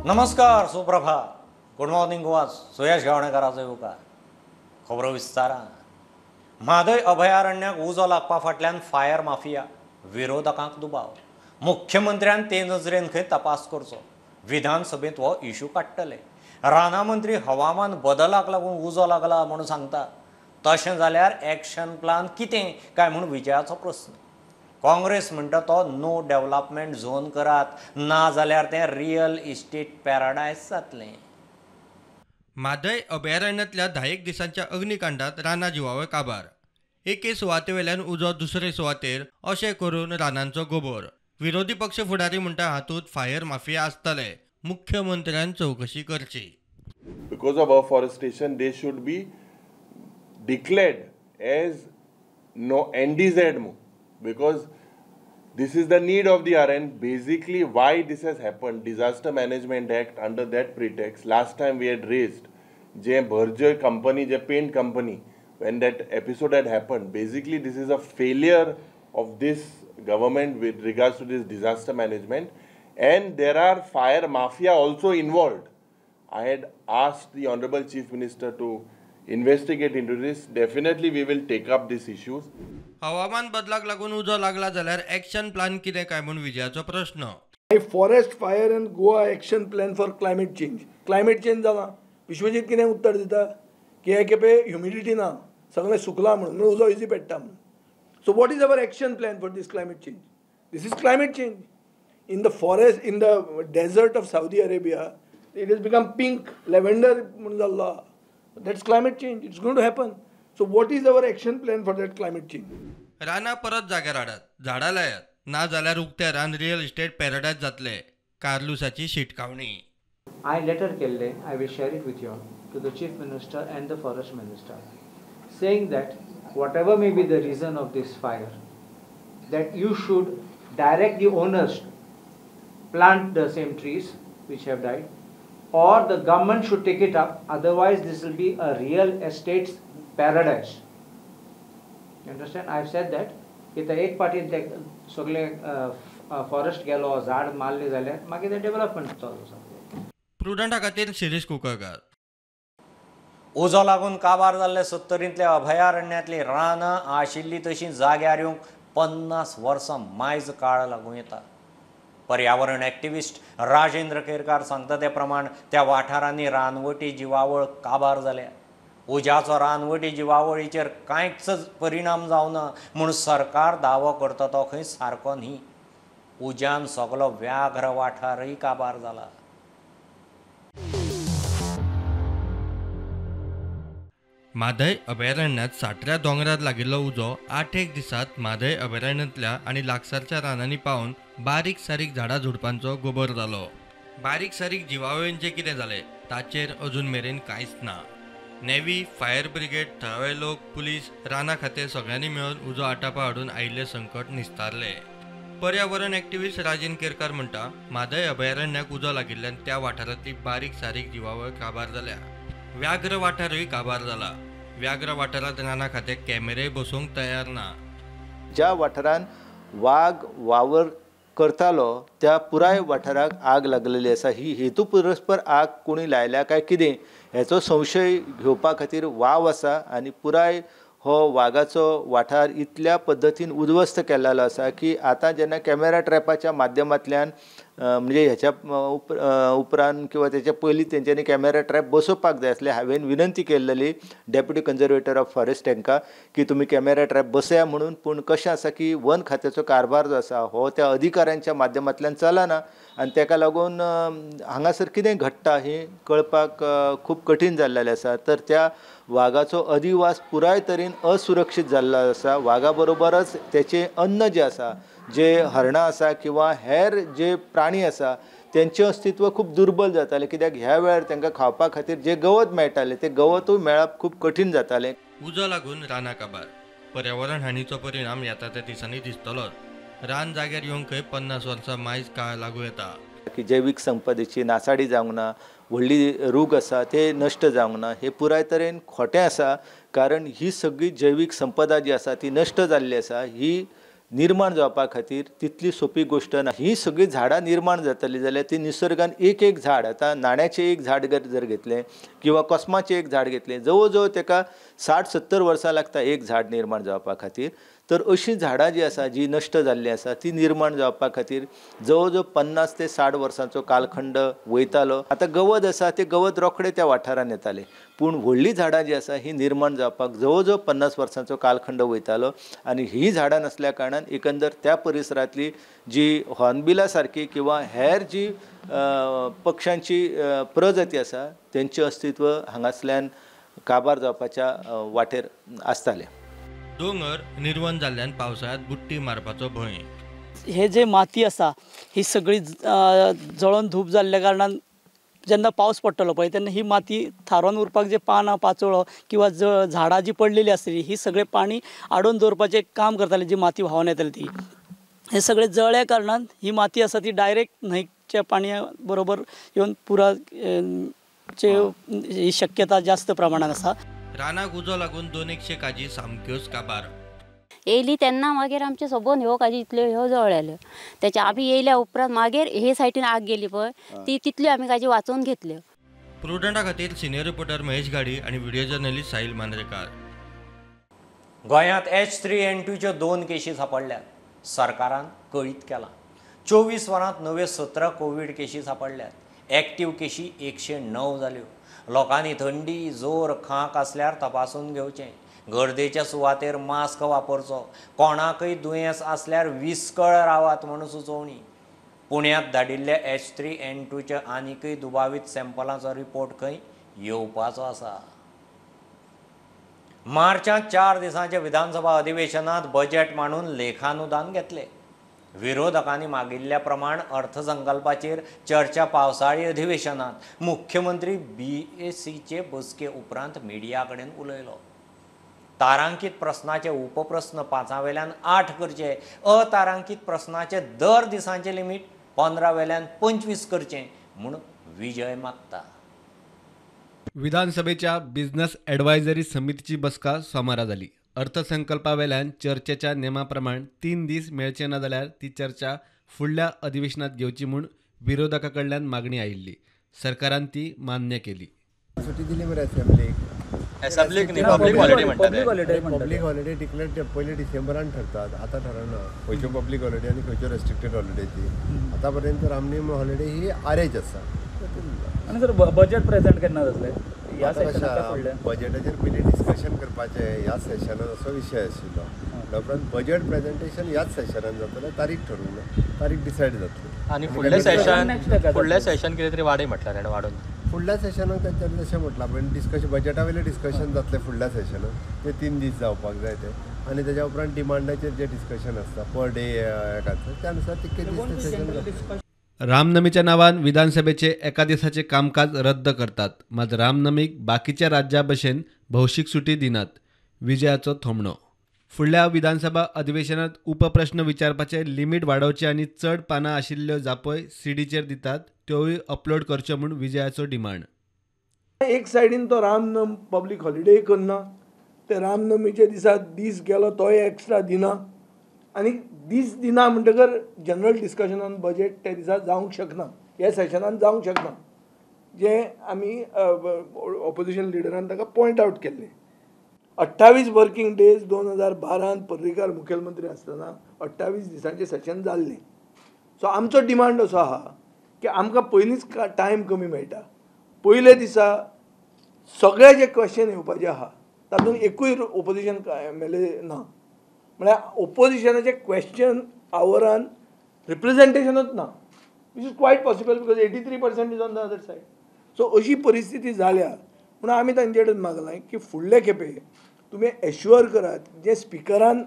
नमस्कार, सुप्रभात, good morning Goa. सुयश गावणेकाराचो येवकार. खबरो विस्तारान. म्हादय अभयारण्याक उजो लागपा फाटल्यान फायर माफिया, विरोधकांक दुबाव. मुख्यमंत्र्यान ते नजरेन खंय तपास करचो. विधानसभेंत हो इशू काडटले. रानां मंत्री हवामान बदलाक लागून उजो लागला म्हणून सांगता, तशें जाल्यार एक्शन प्लान कितें काय म्हूण विजयाचो प्रस्न. काँग्रेस म्हणटा तो नो डेव्हलपमेंट झोन करात, ना जाल्यार तें रियल इस्टेट पॅराडायज जातलें. म्हादय अभयारण्यांतल्या 10 दिसांच्या अग्निकांडात रानां जिवावळ काबार. एके सुवातेवेल्यान उजो दुसरे सुवातेर अशें करून रानांचो गोबोर. विरोधी पक्ष फुडारी म्हणटा हातूंत फायर माफिया आसतले, मुख्यमंत्र्यान चवकशी करची. Because of afforestation they should be declared as no NDZ because this is the need of the hour. And basically why this has happened, Disaster Management Act, under that pretext last time we had raised J Berger company, J paint company, when that episode had happened. Basically this is a failure of this government with regards to this disaster management, and there are fire mafia also involved. I had asked the Honorable Chief Minister to investigate into this. Definitely we will take up these issues. हवामान बदलाक लागून उजो लागला जाल्यार action plan कितें काय म्हूण विजयाचो प्रश्न. Forest fire and Goa action plan for climate change. Climate change जाला, विश्वजीत कितें उत्तर दिता की हे खेपे ह्युमिडिटी ना, सगळें सुकलां म्हणून उजो इजी पेट्टा म्हणून. So what is our action plan for this climate change? This is climate change. In the forest, in the desert of Saudi Arabia, it has become pink, lavender म्हणून जाल्लो. That's climate change. It's going to happen. So what is our action plan for that climate change? रानां परत जाग्यार हाडात, झाडां लायात, ना जाल्यार उक्ते रान रियल इस्टेट पॅराडायज जातले, कार्लुसाची शिटकावणी. I letter केल्ले, I will share it with you to the Chief Minister and the Forest Minister, saying that whatever may be the reason of this fire, that you should direct the owners plant the same trees which have died, or the government should take it up, otherwise this will be a real estate's paradise. You understand? I have said that. If the एक party सगळे forest गेलो, झाड मारले जाल्यार मागीर ते development चालू आसा. प्रुडंटा खातीर शिरीष कुंकळकार. उजो लागून काबार जाल्ले 70 अभयारण्यांतली रानां आशिल्ली तशी जाग्यार येवंक 50 वर्सां मायज काळ लागूं येता. पर्यावरण एक्टिविस्ट राजेंद्र केरकार सांगता ते प्रमाण त्या वाठारांनी रानवटी जिवावळ काबार जाल्या. उज्याचो रानवटी जिवावळीचेर कांयच परिणाम जावना म्हूण सरकार दावो करता तो खंय सारको न्ही. उज्यान सगलो व्याघ्र वाठारय काबार जाला. म्हादय अभयारण्यात साटऱ्या दोंगरार लागिल्लो उजो 8 दिसांत म्हादय अभयारण्यांतल्या आनी लागसारच्या रानांनी पावन बारीक सारीक झाडां झुडपांचो गोबर जालो. बारीक सारीक जिवावळींचें कितें जालें ताचेर अजून मेरेन कांयच ना. नेव्ही, फायर ब्रिगेड, थळावे लोक, पुलीस, रानां खातें सगळ्यांनी मेळून उजो आटापा हाडून आयिल्लें संकट निस्तारलें. पर्यावरण एक्टिविस्ट राजेंद्र केरकार म्हणटा, म्हादय अभयारण्याक उजो लागिल्ल्यान त्या वाठारांतली बारीक सारीक जिवावळ काबार जाल्या. व्याघ्र वाठारूय काबार जाला. व्याघ्र वाठारांत रानां खातें कॅमेरे बसोवंक तयार ना. ज्या वाठारांत वाग वावर करतालो त्या पुराय वाठाराक आग लागलेली आसा. ही हेतू पुरस्पर आग कोणी लायल्या काय कितें हेचो संशय घेवपा खातीर वाव आसा आनी पुराय हो वागाचो वाठार इतल्या पद्दतीन उद्ध्वस्त केल्लो आसा की आतां जेन्ना कॅमेरा ट्रॅपाच्या माध्यमांतल्यान म्हणजे ह्याच्या उपरांत किंवा तेच्या पयलीं तेंच्यांनी कॅमेरा ट्रॅप बसोवपाक जाय आसले. हांवें विनंती केल्लेली डेप्युटी कन्जर्वेटर ऑफ फॉरेस्ट हांकां की तुमी कॅमेरा ट्रॅप बसया म्हणून, पूण कशें आसा की वन खात्याचो कारभार जो आसा हो त्या अधिकाऱ्यांच्या माध्यमांतल्यान चलना आनी तेका लागून हांगासर कितें घडटा हें कळपाक खूब कठीण जाल्लेलें आसा. तर त्या वागाचो अधिवास पुराय तरेन असुरक्षीत जाल्लो आसा. वागा बरोबरच तेचें अन्न जें आसा, जे हरणां आसा किंवा हेर जे प्राणी आसा तेंचें अस्तित्व खूब दुर्बल जातालें, कित्याक ह्या वेळार तांकां खावपा खातीर जें गवत मेळटालें तें गवतूय मेळप खूब कठीण जातालें. उजो लागून रानां काबार, पर्यावरण हानीचो परिणाम येता त्या दिसांनी दिसतलोच. रान जाग्यार येवंक खंय 50 वर्सां मायज काळ लागू येता. की जैवीक संपदेची नासाडी जावंक ना, व्हडली रूख आसा ते नश्ट जावंक ना, हे पुराय तरेन खोटें आसा. कारण ही सगळी जैवीक संपदा जी आसा ती नश्ट जाल्ली आसा. ही निर्माण जावपा खातीर तितली सोंपी गोश्ट ना. ही सगळीं झाडां निर्माण जातली जाल्यार ती निसर्गान एक एक झाड, आतां नाण्याचें एक झाड जर घेतलें किंवा कोसमाचें एक झाड घेतलें, जवळ जवळ तेका 60-70 वर्सां लागता एक झाड निर्माण जावपा खातीर. तर अशीं झाडां जीं आसा जी नश्ट जाल्लीं आसा ती निर्माण जावपा खातीर जवळ जवळ 50 ते 60 वर्सांचो कालखंड वयतालो. आतां गवत आसा तें गवत रोखडें त्या वाठारान येतालें, पूण व्हडलीं झाडां जीं आसा ही निर्माण जावपाक जवळ जवळ 50 वर्सांचो कालखंड वयतालो आनी ही झाडां नासल्या कारणान एकंदर त्या परिसरांतली जी हॉर्नबिला सारकी किंवा हेर जी पक्ष्यांची प्रजाती आसा तेंचें अस्तित्व हांगासल्यान काबार जावपाच्या वाटेर आसतालें. दोंगर निर्वण जाल्ल्यान पावसाळ्यात बुट्टी मारपाचो भंय. हे जे माती आसा ही सगळी जळोन धूप जाल्ल्या कारणान जेन्ना पावस पडटलो पळय तेन्ना ही माती थारोवन उरपाक जे पानां पाचोळो किंवा झाडां जी पडलेली आसतली ही सगळें पाणी आडोवन दवरपाचें काम करताली, जी माती व्हांवन येताली ती. हे सगळे जळ्या कारणान ही माती आसा ती डायरेक्ट न्हंयच्या पाणया बरोबर येवन पुराचे ही शक्यता जास्त प्रमाणान आसा. रानाक उजो लागून 200 काजी सामक्योच काबार. येयली तेन्ना मागीर आमचे सोबोन ह्यो काजी इतल्यो ह्यो जळ्ळेल्यो. तेच्या आमी येयल्या उपरांत मागीर हे सायडीन आग गेली पळय ती तितल्यो आमी काजी वाचोवन घेतल्यो. प्रुडंटा खातीर सिनियर रिपोर्टर महेश गाडी आनी व्हिडिओ जर्नलिस्ट साहिल मांद्रेकार. गोंयांत H3N2च्यो 2 केशी सापडल्यात. सरकारान कळीत केलां. 24 वरांत नव्यो 17 कोवीड केशी सापडल्यात. एक्टिव्ह केशी 109 जाल्यो. लोकांनी थंडी, जोर, खांक आसल्यार तपासून घेवचें. गर्देच्या सुवातेर मास्क वापरचो. कोणाकय दुयेंस आसल्यार विस्कळ रावात म्हूण सुचोवणी. पुण्यांत धाडिल्ल्या H3N2च्या आनीकय दुबावीत सॅम्पलांचो रिपोर्ट खंय येवपाचो आसा. मार्चांत 4 दिसांच्या विधानसभा अधिवेशनात बजेट मांडून लेखानुदान घेतले. विरोधकांनी मागिल्ल्या प्रमाण अर्थसंकल्पाचेर चर्चा पावसाळी अधिवेशनात मुख्यमंत्री BACचे बसके उपरांत मिडिया कडेन उलयलो. तारांकित प्रस्नाचे उपप्रस्न 5 वेल्यान 8 करचे, अतारांकित प्रस्नाचे दर दिसांचे लिमीट 15 वेल्यान 25 करचे म्हूण विजय मागता. विधानसभेच्या बिझनेस ॲडवायझरी समितीची बसका सोमारा जाली. अर्थसंकल्पावेल्यान चर्चेच्या नेमाप्रमाण 3 दीस मेळचे ना जाल्यार ती चर्चा फुडल्या अधिवेशनात घेवची म्हूण विरोधकां कडल्यान मागणी आयिल्ली. सरकारान ती मान्य केली. सुटी दिली मरे असेंब्लीक. असेंब्लीक न्ही, पब्लीक हॉलिडे म्हणटात. पब्लीक हॉलिडे डिक्लेअर पयले डिसेंबरान ठरतात, आतां ठरना खंयच्यो पब्लीक हॉलिडे आनी खंयच्यो रेस्ट्रिक्टेड हॉलिडे ती. आतां पर्यंत रामनेम हॉलिडे ही आरेज आसा. आनी सर बजेट प्रेझेंट केन्ना जातलें? ह्या सेशनाक बजेटाचेर पयलीं डिस्कशन करपाचें ह्या सेशनान असो विशय आशिल्लो. उपरांत बजेट प्रेझेंटेशन ह्याच सेशनान जातलें. तारीख ठरोवंक ना, तारीख डिसायड जातली. आनी फुडलें सेशन, फुडलें सेशन कितें तरी वाडय म्हटल्यार ताणें वाडोवन फुडल्या सेशनाक तांच्यांनी जशें म्हटलां पळय डिस्कशन बजेटा वयलें डिस्कशन जातलें फुडल्या सेशनाक. ते 3 दीस जावपाक जाय ते. आनी तेज्या उपरांत डिमांडाचेर जें डिस्कशन आसता पर डे एकाचो त्या अनुसार तितके दीस ते सेशन जातलें. रामनमीच्या नावान विधानसभेचे एका दिसाचे कामकाज रद्द करतात, मात रामनमीक बाकीच्या राज्या भशेन भौशीक सुटी दिनात. विजयाचो थोमणो. फुडल्या विधानसभा अधिवेशनात उपप्रश्न विचारपाचे लिमीट वाडोवचे आनी चड पानां आशिल्ल्यो जापोय सीडीचेर दितात त्योय अपलोड करच्यो म्हूण विजयाचो डिमांड. एक सायडीन तो रामनम पब्लीक हॉलिडे करना, ते रामनमीच्या दिसा दीस गेलो तोय एक्स्ट्रा दिना आनी दीस दिना म्हणटकर जनरल डिस्कशन ऑन बजेट त्या दिसा जावंक शकना, ह्या सेशनान जावंक शकना, जें आमी ऑपोजिशन लिडरान ताका पॉयंट आवट केल्लें. 28 वर्किंग डेज 2012 पर्रीकार मुखेलमंत्री आसतना 28 दिसांचें सेशन जाल्लें. सो आमचो डिमांड असो आहा की आमकां पयलींच टायम कमी मेळटा. पयले दिसा सगळे जे क्वेश्चन येवपाचे आहा तातूंत एकूय ओपोजिशन MLA ना, म्हळ्यार ओपोजिशनाचे क्वेश्चन आवरान रिप्रेझेंटेशनूच ना, which is quite possible because 83% is on the other side. So अशी परिस्थिती जाल्या म्हणून आमी तांचे कडेन मागलां की फुडले खेपे तुमी एश्युअर करात जे स्पिकरान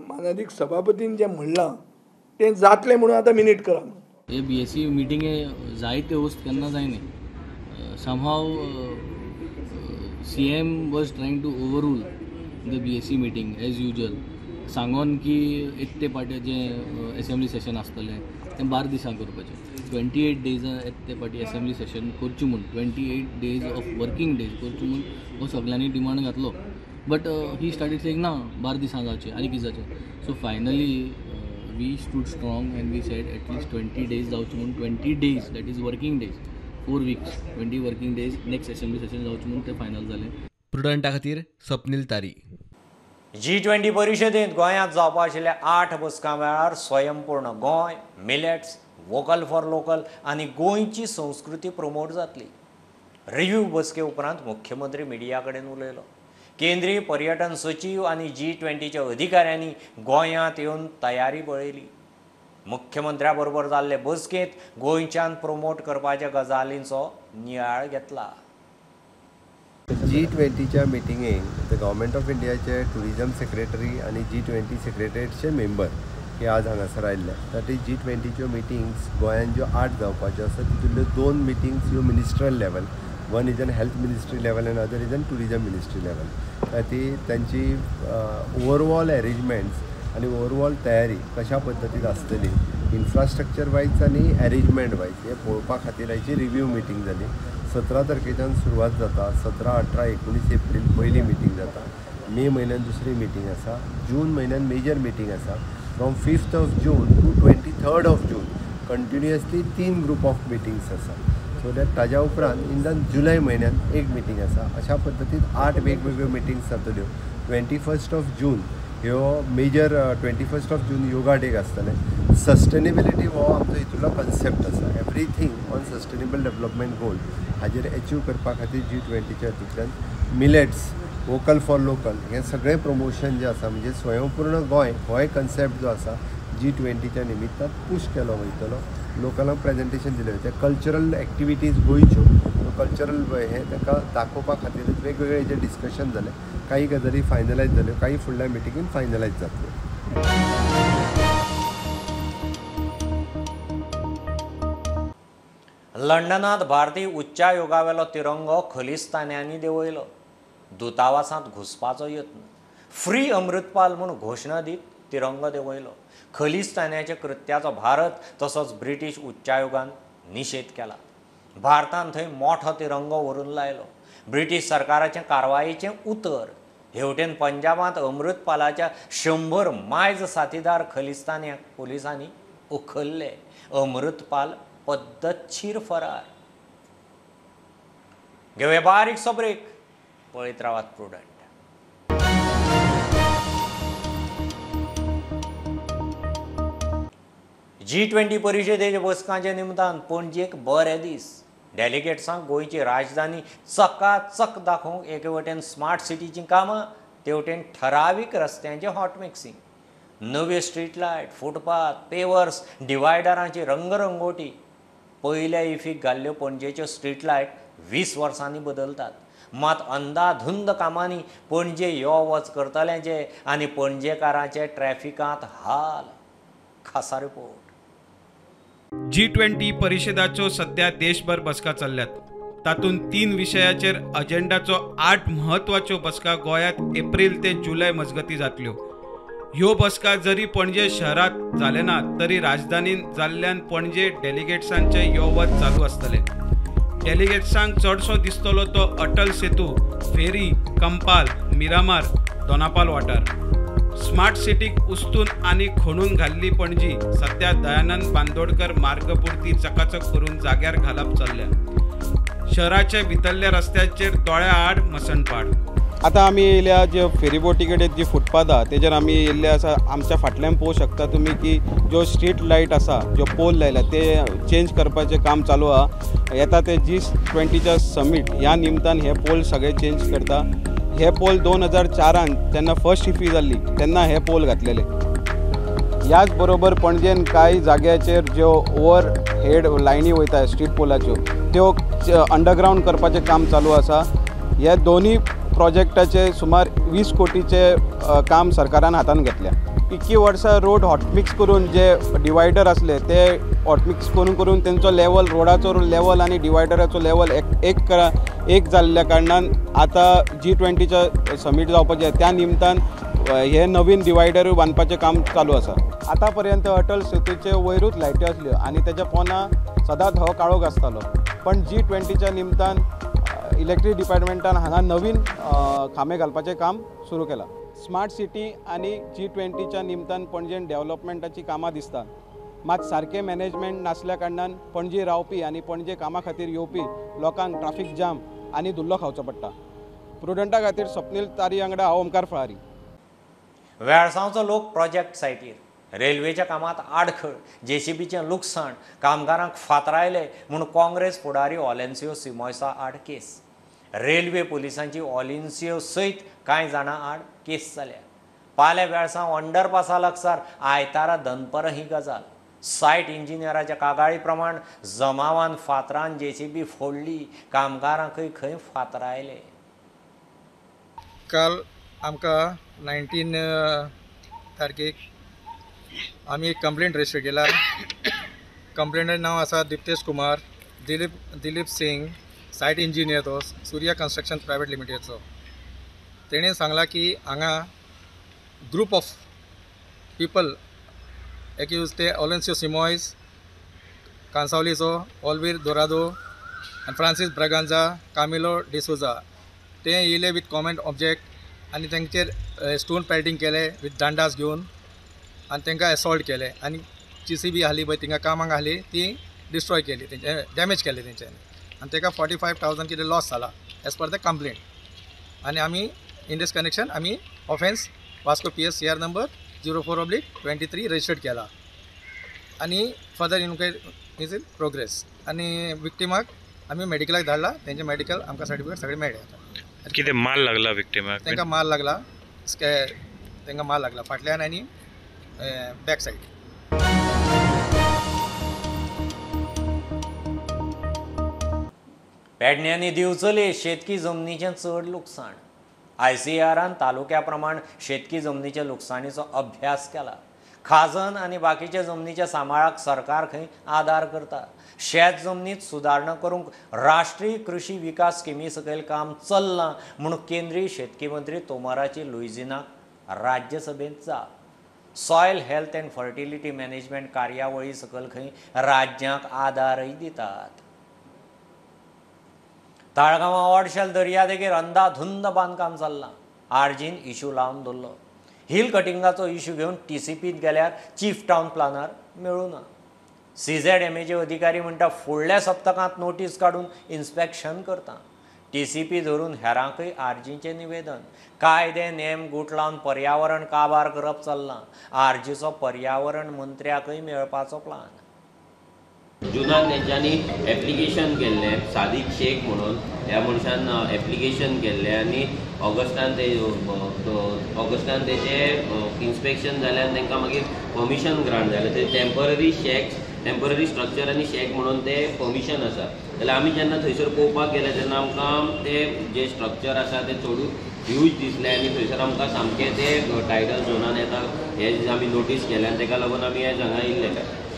मानादीक सभापतीन जें म्हणलां तें जातलें म्हणून आतां मिनीट करा. हे BAC मिटिंगे जायते वस्त केन्ना जायना. Somehow CM was trying to overrule the BAC meeting as usual. सांगोन की येते पाटी जे असेंब्ली सेशन आसतलें तें 12 दिसां करपाचें. 28 डेज येते पाटी असेंब्ली सेशन करचें म्हूण, 28 डेज ऑफ वर्किंग डेज करचें म्हूण हो सगळ्यांनी डिमांड घातलो. बट he started saying ना 12 दिसां जावचें आनी कितें जावचें. So finally we stood strong and we said at least 20 days जावचें म्हणून. 20 days that is working days, 4 weeks, 20 working days next assembly session जावचें म्हणून तें फायनल जालें. प्रुडंटा खातीर स्वप्नील तारी. G20 परिशदेंत गोंयांत जावपा आशिल्ल्या 8 बसकां वेळार स्वयंपूर्ण Goa, millets, vocal for local आनी गोंयची संस्कृती प्रमोट जातली. रिव्यू बसके उपरांत मुख्यमंत्री मिडिया कडेन उलयलो. केंद्रीय पर्यटन सचीव आनी G20च्या अधिकाऱ्यांनी गोंयांत येवन तयारी पळयली. मुख्यमंत्र्या बरोबर जाल्ले बसकेंत गोंयच्यान प्रमोट करपाच्या गजालींचो नियाळ घेतला. G20च्या मिटिंगेक the government of इंडियाचे टुरिजम सेक्रेटरी आनी G20 सेक्रेटरीचे मेंबर हे आज हांगासर आयिल्ले. तातूंत G20च्यो मिटिंग्स गोंयांत ज्यो 8 जावपाच्यो आसा तितूंतल्यो 2 मिटिंग्स ह्यो ministerial level, one is an health ministry level and other is an tourism ministry level. ती तांची ओवरऑल अरेंजमेंट्स आनी ओवरऑल तयारी कशा पद्दतीन आसतली इन्फ्रास्ट्रक्चर वायज आनी अरेंजमेंट वायज हें पळोवपा खातीर हाची रिव्यू मिटींग जाली. 17 तारखेच्यान सुरवात जाता. 17, 18, 19 एप्रील पयली मिटींग जाता. मे म्हयन्यान दुसरी मिटींग आसा. जून म्हयन्यान मेजर मिटींग आसा. From 5th of June to 23rd of June continuously 3 group of meetings आसा. सो that ताज्या उपरांत इन the जुलय म्हयन्यान एक मिटींग आसा. अशा पद्दतीन 8 वेगवेगळ्यो मिटिंग्स जातल्यो. 21st of June ह्यो major 21st of June yoga day आसतलें. सस्टेनेबिलिटी हो आमचो हितूंतलो कन्सेप्ट आसा. Everything on sustainable development goal हाजेर एचीव करपा खातीर G20च्या हातूंतल्यान मिलेट्स, वोकल फॉर लोकल हें सगळें प्रमोशन जें आसा म्हणजे स्वयंपूर्ण गोंय होय कन्सेप्ट जो आसा G20च्या निमित्तान पूश केलो वयतलो. लोकलांक प्रेजेंटेशन दिलें वयता. कल्चरल एक्टिविटीज गोंयच्यो कल्चरल हें तांकां दाखोवपा खातीर वेगवेगळे जे डिस्कशन जालें. काही गजाली फायनलायज जाल्यो, काही फुडल्या मिटिंगेन फायनलायज जातल्यो. लंडनांत भारतीय उच्चायोगावेलो तिरंगो खलिस्तान्यांनी देंवयलो. दूतावासांत घुसपाचो यत्न. फ्री अमृतपाल म्हूण घोशणा दीत तिरंगो देंवयलो. खलिस्तान्याच्या कृत्याचो भारत तसोच ब्रिटीश उच्चायोगान निशेध केला. भारतान थंय मोठो तिरंगो व्हरून लायलो. ब्रिटीश सरकाराचें कारवायेचें उतर. हेवटेन पंजाबांत अमृतपालाच्या 100 मायज साथीदार खलिस्तान्यांक पुलिसांनी उखल्ले. अमृतपाल पद्दतशीर फरार. घेवया बारीकसो ब्रेक. पळयत रावात प्रुडंट. G20 परिशदेच्या बसकांच्या निमतान पणजेक बरे दीस. डेलिगेट्सांक गोंयची राजधानी चकाचक दाखोवंक एके वटेन स्मार्ट सिटीचीं कामां, तेवटेन ठरावीक रस्त्यांचें हॉट मिक्सिंग, नव्यो स्ट्रीट लायट, फुटपाथ, पेवर्स, डिवायडरांची रंगरंगोटी. पयल्या इफीक घाल्ल्यो पणजेच्यो स्ट्रीट लायट 20 वर्सांनी बदलतात. मात अंदाधुंद कामांनी पणजे यो वच करतल्यांचे आनी पणजेकारांचे ट्रॅफिकांत हाल. खासा रिपोर्ट. G20 परिशदाच्यो सध्या देशभर बसका चल्ल्यात. तातूंत 3 विशयाचेर अजेंडाचो 8 म्हत्वाच्यो बसका गोंयांत एप्रील ते जुलय मजगती जातल्यो. ह्यो बसका जरी पणजे शहरात जाले ना तरी राजधानीन जाल्ल्यान पणजे डेलिगेट्सांचे यो वच चालू आसतले. डेलिगेट्सांक चडसो दिसतलो तो अटल सेतू, फेरी, कंपाल, मिरामार, दोनापाल वाठार. स्मार्ट सिटीक उस्तून आनी खणून घाल्ली पणजी सध्या दयानंद बांदोडकर मार्गपुरती चकाचक करून जाग्यार घालप चल्ल्या. शहराच्या भितरल्या रस्त्याचेर दोळ्या आड मसणपाड. आतां आमी येयल्या जे फेरीबोटी कडेन जी फुटपाथ आहा तेजेर आमी येयल्ले आसा. आमच्या फाटल्यान पळोवंक शकता तुमी की ज्यो स्ट्रीट लायट आसा, ज्यो पोल लायला ते चेंज करपाचें काम चालू आहा. येता ते G20च्या समीट ह्या निमतान हे पोल सगळे चेंज करता. हे पोल 2004 जेन्ना फर्स्ट इफी जाल्ली तेन्ना हे पोल घातलेले. ह्याच बरोबर पणजेन कांय जाग्याचेर ज्यो ओवर हेड लायनी वयता स्ट्रीट पोलाच्यो त्यो अंडरग्रावंड करपाचें काम चालू आसा. हे दोनूय प्रोजेक्टाचे सुमार 20 कोटीचे काम सरकारान हातान घेतल्या. 21 वर्सां रोड हॉटमिक्स करून जे डिवायडर आसले ते हॉटमिक्स करून करून तेंचो लेवल, रोडाचो लेवल आनी डिवायडराचो लेवल एक जाल्ल्या कारणान आतां G20च्या समीट जावपाचें त्या निमतान हे नवीन डिवायडरूय बांदपाचें काम चालू आसा. आतां पर्यंत अटल सेतूचे वयरूच लायटी आसल्यो आनी तेच्या पोना सदांच हो काळोख आसतालो, पण G20च्या निमतान इलेक्ट्रीक डिपार्टमेंटान हांगा नवीन खांबे घालपाचें काम सुरू केलां. स्मार्ट सिटी आनी G20च्या निमतान पणजेन डेव्हलपमेंटाची कामां दिसतात, मात सारकें मॅनेजमेंट नासल्या कारणान पणजे रावपी आनी पणजे कामा खातीर येवपी लोकांक ट्राफीक जाम आनी धुल्लो खावचो पडटा. प्रुडंटा खातीर स्वप्नील तारी वांगडा हांव ओमकार फळारी. वेळसांवचो लोक प्रोजेक्ट सायटीर रेल्वेच्या कामांत आडखळ, जेसीबीचें लुकसाण, कामगारांक फातरायले म्हूण काँग्रेस फुडारी ऑलेन्सियो सिमोयसा आड केस. रेल्वे पुलिसांची ऑलेन्सियो सयत कांय जाणां आड केस जाल्या. पाले वेळसांव अंडरपासा लागसार आयतारा दनपरां ही गजाल. सायट इंजिनियराच्या कागाळी प्रमाण जमावान फातरान जेसीबी फोडली, कामगारांकय खंय फातरायले. काल आमकां 19 तारखेक आमी एक कंप्लेंट रजिस्टर केला. कंप्लेंटाचें नांव आसा दिप्तेश कुमार दिलीप सिंग, सायट इंजिनियर तो सूर्या कन्स्ट्रक्शन प्रायवेट लिमिटेडचो. तेणें सांगलां की हांगा ग्रुप ऑफ पिपल एक्यूज ते ऑलेन्सियो सिमोयस कांसावलीचो, ऑलवीर दोरादो आनी फ्रांसीस ब्रागांजा, कामिलो डिसोजा ते येयले विथ कॉमेंट ऑब्जेक्ट आनी तेंचेर स्टोन पेल्टिंग केले विथ दांडास घेवन आनी तांकां एसॉल्ट केले आनी GCB आहली पळय थिंगा कामाक आहली ती डिस्ट्रॉय केली, तेंचे डॅमेज केले तेंच्यांनी आनी ताका 45,000 कितें लॉस जाला एज पर the complaint. आनी आमी इन दीस कनेक्शन आमी offence Vasco PS CR number 04/23 registered केला आनी further inquiry is in progress. आनी विक्टिमाक आमी मेडिकलाक धाडला, तेंचे मेडिकल आमकां सर्टिफिकेट सगळें मेळ्ळें. आतां कितें माल लागला विक्टिमाक? तांकां माल लागला, तांकां माल लागला फाटल्यान आनी बॅक सायड. पेडण्यांनी दिवचले शेतकी जमनीचें चड लुकसाण. ICARन तालुक्या प्रमाण शेतकी जमनीच्या लुकसाणीचो अभ्यास केला. खाजन आनी बाकीच्या जमनीच्या सांबाळाक सरकार खंय आदार करता. शेत जमनीत सुदारणा करूंक राष्ट्रीय कृषी विकास स्किमी सकयल काम चल्लां म्हूण केंद्रीय शेतकी मंत्री तोमराची लुईजिनाक राज्यसभेंत जाप. Soil health and fertility management कार्यावळी सकयल खंय राज्यांक आदारय दितात. ताळगांवां ऑडशेल दर्यादेगेर अंदाधुंद बांदकाम चल्लां. आरजीन इशू लावन दवरलो. हिल कटिंगाचो इशू घेवन TCPंत गेल्यार चीफ टावन प्लानर मेळूना. CZMAचे अधिकारी म्हणटा फुडल्या सप्तकांत नोटीस काडून इन्स्पेक्शन करता. TCP धरून हेरांकय आरजीचें निवेदन. कायदे नेम गूट लावन पर्यावरण काबार करप चल्लां. आरजीचो पर्यावरण मंत्र्याकय मेळपाचो प्लान. जुनान तेंच्यांनी एप्लिकेशन केल्लें सादीक शेख म्हणून ह्या मनशान एप्लिकेशन केल्लें आनी ऑगस्टान ते ऑगस्टान तेजें इन्स्पेक्शन जालें आनी तांकां मागीर परमिशन ग्रांट जालें. ते टेम्पररी शॅक्स, टेम्पररी स्ट्रक्चर आनी शॅक म्हणून ते परमिशन आसा. जाल्यार आमी जेन्ना थंयसर पळोवपाक गेले तेन्ना आमकां ते जे स्ट्रक्चर आसा ते चडूच ह्यूज दिसले आनी थंयसर आमकां सामकें ते टायडल झोनान येता हें आमी नोटीस केलें आनी ताका लागून आमी आयज हांगा येयल्ले.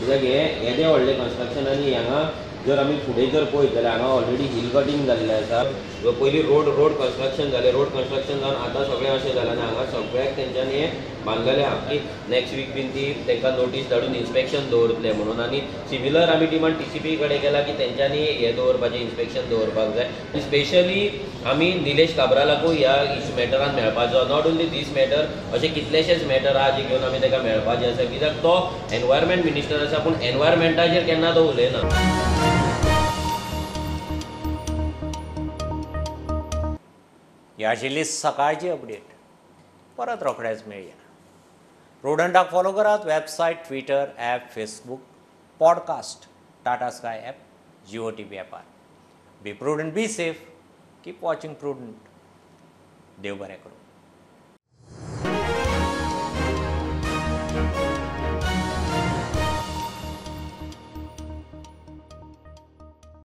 कित्याक हें येदें व्हडलें कन्स्ट्रक्शन आनी हांगा जर आमी फुडें जर पळयत जाल्यार हांगा ऑलरेडी हिल कटिंग जाल्लें आसा. पयलीं रोड कन्स्ट्रक्शन जालें, रोड कन्स्ट्रक्शन जावन आतां सगळें अशें जालां आनी हांगा सगळ्याक तेंच्यांनी हें बांदलेलें आहा की नेक्स्ट वीक बीन ती तांकां नोटीस धाडून इन्स्पेक्शन दवरतले म्हणून. आनी सिमिलर आमी डिमांड TCP कडेन केला की तेंच्यांनी हें दवरपाचें, इन्स्पेक्शन दवरपाक जाय. आनी स्पेशली आमी निलेश काब्रालाकूय ह्या मॅटरान मेळपाचो, not only these matter, अशे कितलेशेच मॅटर आहा जे घेवन आमी ताका मेळपाचें आसा. कित्याक तो एनवायरमेंट मिनिस्टर आसा पूण एनवायरमेंटाचेर केन्ना तो उलयना. ही आशिल्ली सकाळची अपडेट. परत रोखडेच मेळया. प्रुडंटाक फॉलो करात website, Twitter, app, Facebook, podcast, Tata Sky app, Jio TV ॲपार. Be prudent, be safe, keep watching Prudent. देव बरें करूं.